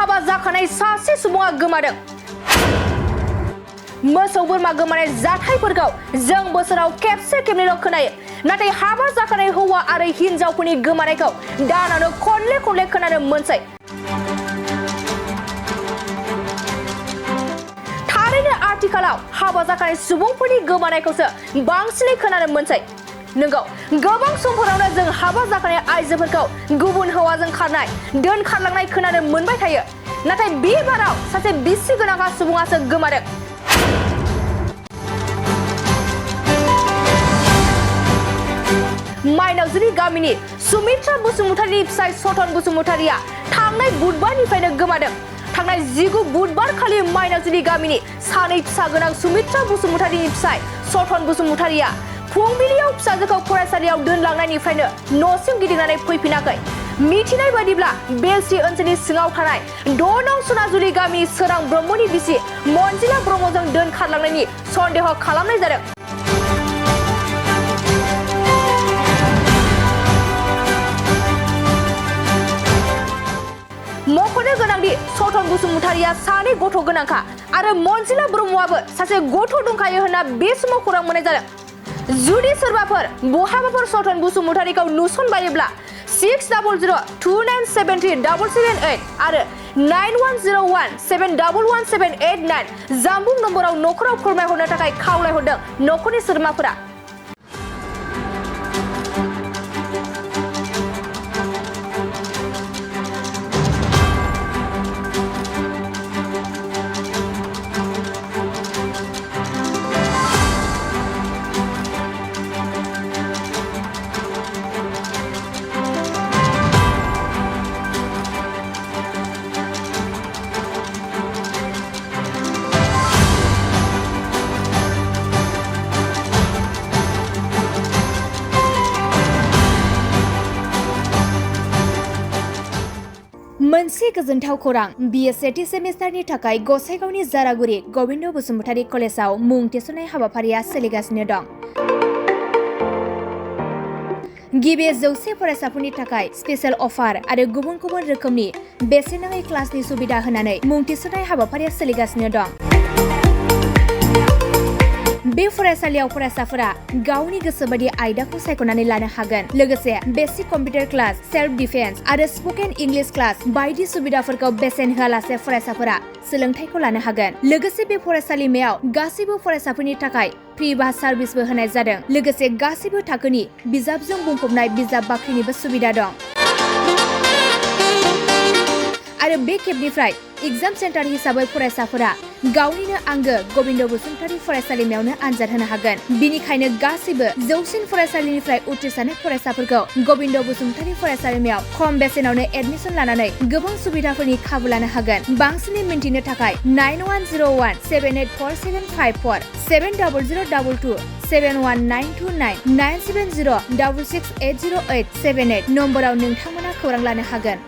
हाबा जाखानाय सासे सुबुङा गोमादों। मोसौ बोरमा गोमानाय जाथायफोरखौ जों बोसोराव खेबसे खेबनैल' खोनायो, नाथाय हाबा जाखानाय हौवा आरो हिनजावफोरनि गोमानायखौ दानावनो खनले खोनानो मोनसै। थारैनो आथिखालाव हाबा जाखानाय सुबुंफोरनि गोमानायखौसो बांसिनै खोनानो मोनसै। नंगौ, गोबां समफोरावनो जों हाबा जाखानाय आइजोफोरखौ गुबुन हौवाजों खारनाय, दोनखारलांनाय खोनानो मोनबाय थायो, नाथाय बे बाराव सासे बिसि गोनांखा सुबुङासो गोमादों। माइनावजुलि गामिनि सुमित्रा बसुमतारीनि फिसाय सथन बसुमतारीया थांनाय बुधबारनिफ्रायनो गोमादों। थांनाय 19 बुधबार खालि माइनावजुलि गामिनि सानै फिसा गोनां सुमित्रा बसुमतारीनि फिसाय सथन बसुमतारीया फुंबिलियाव फिसाजोखौ फरायसालियाव दोनलांनायनिफ्रायनो न'सिम गिदिंनानै फैफिनाखै। मिथिनाय बायदिब्ला बेलस्रि ओनसोलनि सिङाव थानाय 6 नं सनाजुलि गामिनि सोरां ब्रह्मनि बिसि मन्जिला ब्रह्मजों दोनखारलांनायनि सन्देह खालामनाय जादों। मख'नो गोनांदि सथन बसुमतारीया सानै गथ' गोनांखा आरो मन्जिला ब्रह्मआबो सासे गथ' दंखायो होनना बे समाव खौरां मोननाय जादों। जुदि सोरबाफोर बहाबाफोर सथन बसुमतारीखौ नुसनबायोब्ला 60029737778 आरो 9101711789 जानबुं नम्बराव नखराव फोरमायहरनो थाखाय खावलायहरदों नखरनि सोद्रोमाफोरा। मोनसे गोजोनथाव खौरां, बिए सेथि सेमिस्टारनि थाखाय गसाइगावनि जारागुरि गबिन्द बसुमतारी कलेजाव मुं थिसननाय हाबाफारिया सोलिगासिनो दं। गिबि 100 फरायसाफोरनि थाखाय स्पेशेल अफार आरो गुबुन रोखोमनि बेसेन नाङै क्लासनि सुबिदा होनानै मुं थिसननाय हाबाफारिया सोलिगासिनो दं। बे फरायसालियाव फरायसाफोरा गावनि गोसोबायदि आयदाखौ सायख'नानै लानो हागोन। लोगोसे basic computer class, self defence आरो स्पकेन इंलिश क्लास बायदि सुबिदाफोरखौ बेसेन होआलासे फरायसाफोरा सोलोंथायखौ लानो हागोन। लोगोसे बे फरायसालिमायाव गासैबो फरायसाफोरनि थाखाय फ्रि बास सार्भिसबो होनाय जादों। लोगोसे गासैबो थाखोनि बिजाबजों बुंफबनाय बिजाब बाख्रिनिबो सुबिदा दं। आरो बे खेबनिफ्राय एग्जाम सेन्टार हिसाबै फरायसाफोरा गावनिनो आंगो गबिन्द बसुमतारी फरायसालिमायावनो आनजाद होनो हागोन। बिनिखायनो गासैबो जौसिन फरायसालिनिफ्राय उथ्रिसारनाय फरायसाफोरखौ गबिन्द बसुमतारी फरायसालिमायाव खम बेसेनावनो एडमिसन लानानै गोबां सुबिदाफोरनि खाबु लानो हागोन। बांसिनै मिन्थिनो थाखाय 9101784754 70022 71929 97066808878 नम्बराव नोंथांमोना खौरां लानो हागोन।